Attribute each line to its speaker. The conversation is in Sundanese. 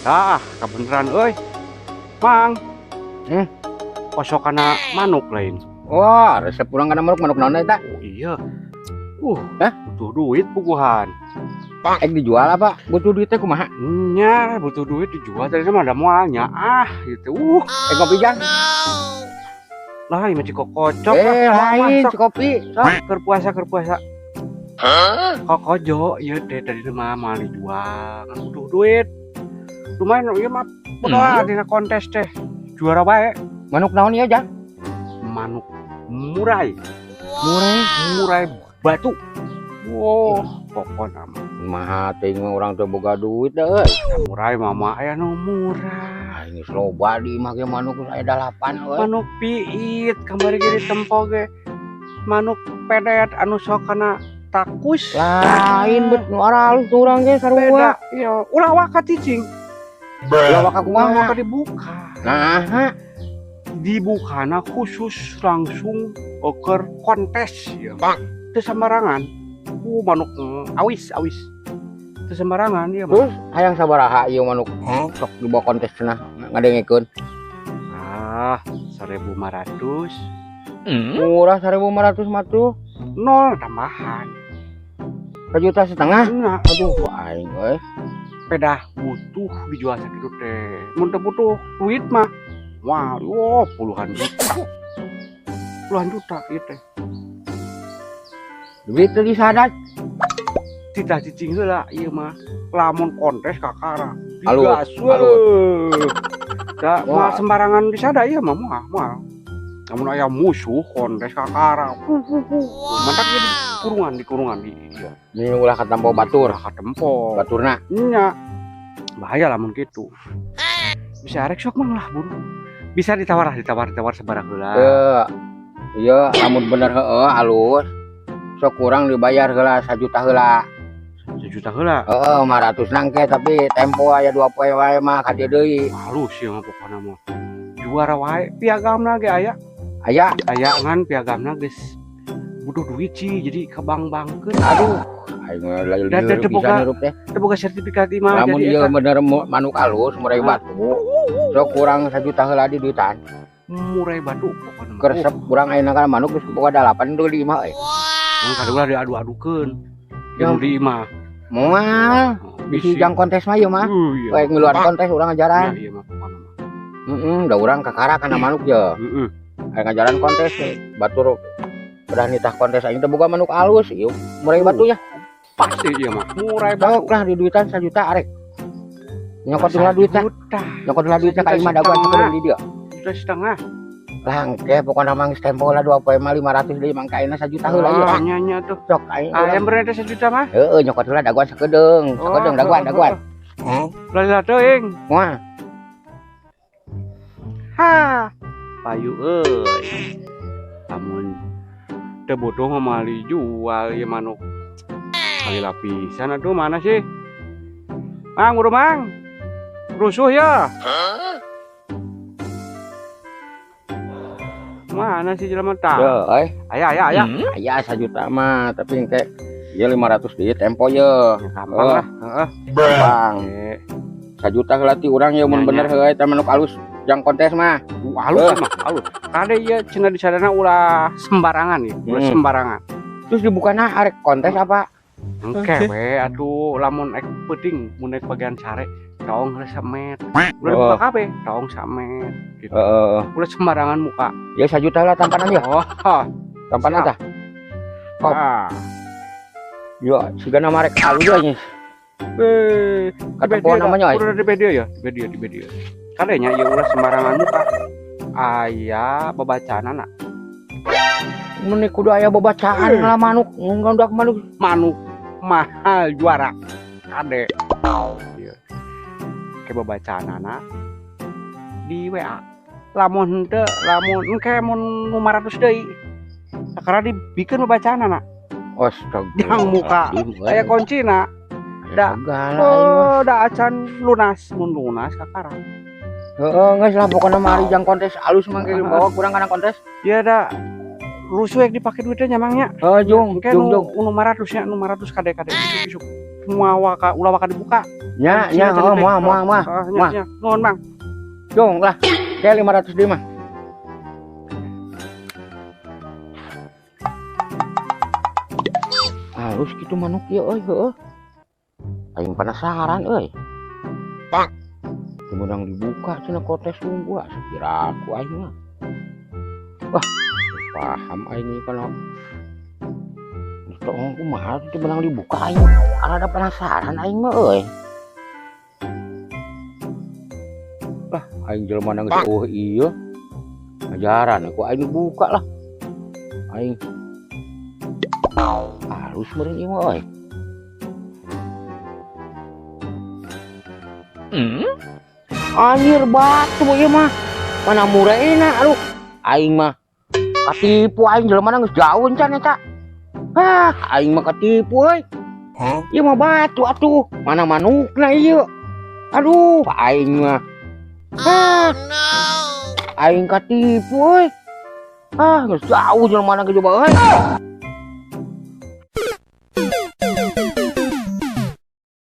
Speaker 1: Ah, kebeneran euy. Mang. Osok kana manuk lain.
Speaker 2: Wah, resep urang kana manuk, manuk naon eta?
Speaker 1: Oh iya.
Speaker 2: Hah?
Speaker 1: Butuh duit puguhan.
Speaker 2: Ek dijual apa? Butuh duitnya kumaha?
Speaker 1: Nya, butuh duit dijual tadi mah ada moalnya. Ah, gitu.
Speaker 2: Eh, kopi jang.
Speaker 1: Lah, ini mah cikokocok.
Speaker 2: Eh,
Speaker 1: lah.
Speaker 2: lain
Speaker 1: Sok,
Speaker 2: kopi.
Speaker 1: Sok, keur puasa, keur puasa. Kokojo, ieu teh tadi mah moal dijual. Kan butuh duit. Lumayan ieu mah berdoa dina kontes teh. Juara bae.
Speaker 2: Manuk naon ieu, Jang?
Speaker 1: Manuk murai.
Speaker 2: Murai.
Speaker 1: Murai batu. Wow, pokokna mah.
Speaker 2: Kumaha teuing mah urang teu boga duit da euy.
Speaker 1: Murai mama aya nu murah.
Speaker 2: Ah, ini loba di imah ge manuk aya 8 euy.
Speaker 1: Manuk piit kamari ge ditempo ge. Manuk pedet anu sok kana takus.
Speaker 2: Lain bet nu aralus tuh urang ge sarua.
Speaker 1: Beda. Iya, ulah waka cicing.
Speaker 2: Ulah waka
Speaker 1: Ulah
Speaker 2: kumaha?
Speaker 1: waka dibuka.
Speaker 2: Nah,
Speaker 1: Dibukana khusus langsung oker kontes ya. Teu sembarangan. Manuk awis awis. Teu sembarangan ieu mah.
Speaker 2: Terus hayang sabaraha ieu manuk sok dibawa kontes cenah ngadengekeun?
Speaker 1: Ah, 1500.
Speaker 2: Murah 1500 mah tuh.
Speaker 1: Nol tambahan.
Speaker 2: 1,5 juta.
Speaker 1: Nah,
Speaker 2: Aduh, aing euy.
Speaker 1: Pedah butuh dijual sakitu teh. Mun teu butuh duit mah, wah, oh, puluhan juta. Puluhan juta ieu teh.
Speaker 2: Duit teu disadat.
Speaker 1: Tidak cicing heula ieu mah. Lamun kontes kakara.
Speaker 2: Alus,
Speaker 1: Digas we. Da moal
Speaker 2: Wah.
Speaker 1: sembarangan disada ieu mah, moal, moal. Lamun aya musuh kontes kakara. Mantak ieu di kurungan, di kurungan di ieu.
Speaker 2: Ini ulah katampo batur.
Speaker 1: Ulah katempo.
Speaker 2: Baturna.
Speaker 1: Nya. Bahaya lamun kitu. Bisa arek sok mang lah buru. Bisa ditawar lah, ditawar, ditawar sabaraha heula.
Speaker 2: Teu. Ieu lamun bener heueuh alus. Sok kurang dibayar heula 1 juta heula.
Speaker 1: 1 juta heula.
Speaker 2: Heeh, 500 nangke tapi tempo aya 2 poe wae mah ka dieu deui.
Speaker 1: Halus ya mah pokona mah. Juara wae piagamna ge aya.
Speaker 2: Aya.
Speaker 1: Aya ngan piagamna geus butuh duit sih jadi ke bank-bangkeun.
Speaker 2: Aduh, aing mah lain
Speaker 1: Dan
Speaker 2: lieur
Speaker 1: teu
Speaker 2: pisan
Speaker 1: boga
Speaker 2: hirup teh.
Speaker 1: Teu boga sertifikat imah
Speaker 2: Lamun
Speaker 1: jadi
Speaker 2: ieu
Speaker 1: eta
Speaker 2: bener manuk alus murai batu. Sok kurang 1 juta heula di duitan.
Speaker 1: Murai batu pokona mah.
Speaker 2: Keresep urang ayeuna kana manuk geus boga 8 tuh di imah euy.
Speaker 1: Oh, kadeulah diadu-adukeun.
Speaker 2: Ya.
Speaker 1: Jeung di imah.
Speaker 2: Moal bisi jang kontes mah ieu mah.
Speaker 1: Iya.
Speaker 2: Bae ngiluan kontes urang ngajaran.
Speaker 1: Iya, iya mah pokona mah.
Speaker 2: Heeh, da urang kakara kana manuk je.
Speaker 1: Heeh.
Speaker 2: Aya ngajaran kontes batur udah nitah kontes aing teh boga manuk alus ieu murai batunya.
Speaker 1: Pasti ieu mah. Murai batu.
Speaker 2: Sok lah di duitan 1 juta arek. Nyokot heula duitna,
Speaker 1: Juta.
Speaker 2: Nyokot heula duitna ka imah dagoan sakedeung di dieu.
Speaker 1: 1,5 juta.
Speaker 2: Langke pokona mah geus tempo lah 2 poe mah 500 deui mangka ayeuna 1 juta heula ieu.
Speaker 1: Ah, nya nya tuh.
Speaker 2: Sok aing
Speaker 1: Ayam berarti 1 juta mah.
Speaker 2: Heeh, nyokot heula dagoan sakedeung, sakedeung dagoan, dagoan.
Speaker 1: Lah teuing.
Speaker 2: Moal.
Speaker 1: Ha. Payu euy. Lamun teu butuh mah moal dijual ieu manuk. Kali lapisan atuh mana sih? Mang, buru mang. Rusuh ya. Mana sih jelema tah?
Speaker 2: Yo, euy.
Speaker 1: Aya, aya, aya.
Speaker 2: Aya 1 juta mah, tapi engke ieu 500 deui tempo ye.
Speaker 1: Ya, gampang
Speaker 2: Oh.
Speaker 1: lah. Heeh.
Speaker 2: Gampang.
Speaker 1: Oke.
Speaker 2: 1 juta heula ti urang ye mun
Speaker 1: Nya,
Speaker 2: bener
Speaker 1: nya.
Speaker 2: heueuh eta manuk alus jang kontes mah.
Speaker 1: Halus mah, halus. Kade ieu cenah disadana ulah sembarangan ya, ulah sembarangan.
Speaker 2: Terus dibukana arek kontes apa?
Speaker 1: Engke we atuh lamun ek peuting mun ek bagian sare tong heula samet. Ulah
Speaker 2: Oh.
Speaker 1: dibuka kabeh, tong samet gitu.
Speaker 2: Heeh.
Speaker 1: Ulah sembarangan muka.
Speaker 2: Ya 1 juta lah tampanan ya.
Speaker 1: Oh,
Speaker 2: Tampanan
Speaker 1: Siap.
Speaker 2: tah. Kop.
Speaker 1: Ah.
Speaker 2: Yo, sigana mah rek alus nya.
Speaker 1: Eh,
Speaker 2: Katempoan namanya euy.
Speaker 1: Udah di media ya, di media, di media. Kadenya ieu ulah sembarangan muka. Aya babacaanana.
Speaker 2: Mun kudu aya babacaan lah manuk, ngundak manuk.
Speaker 1: Manuk mahal juara. Kade. Ieu. Ke babacaanana di WA. Lamun henteu, lamun engke mun 500 deui. Sakara dibikeun babacaanana.
Speaker 2: Astaga.
Speaker 1: Jang muka. Aya kuncina. Da.
Speaker 2: Segala aing mah.
Speaker 1: Oh, da acan lunas, mun lunas kakara.
Speaker 2: Heeh, geus lah pokona mah ari jang kontes alus mah ge bawa kurang kana kontes.
Speaker 1: Ya da rusuh yang dipake duitnya nyamangnya.
Speaker 2: Heuh, jung,
Speaker 1: Engke
Speaker 2: jung,
Speaker 1: nu
Speaker 2: jung.
Speaker 1: nu 500 nya, nu 500 kade kade isuk isuk. Moal waka ulah waka dibuka.
Speaker 2: Nya nya heuh, moal moal moal.
Speaker 1: Heeh, nya
Speaker 2: Moal.
Speaker 1: Nya. Nuhun, Mang.
Speaker 2: Jong lah. Kayak 500 deui mah. Halus gitu manuk ieu euy, heueuh. Aing penasaran euy. Pak. Teu meunang dibuka cenah kotes unggul, sakira aku aing mah. Wah, teu paham aing ieu kana. Tong kumaha teu meunang dibuka aing. Rada penasaran aing mah euy. Lah, aing jelema na geus eueuh ieu. Ajaran aku aing dibuka lah. Aing halus meureun ieu mah euy. Anjir batu ieu mah. Mana murena aduh. Aing mah katipu, aing jelema na geus jauh encan eta. Ah, aing mah katipu euy.
Speaker 3: Huh?
Speaker 2: Ieu mah batu atuh. Mana manukna ieu? Aduh, aing mah. Ah. Aing katipu euy. Ah, geus jauh jelema na ge coba euy.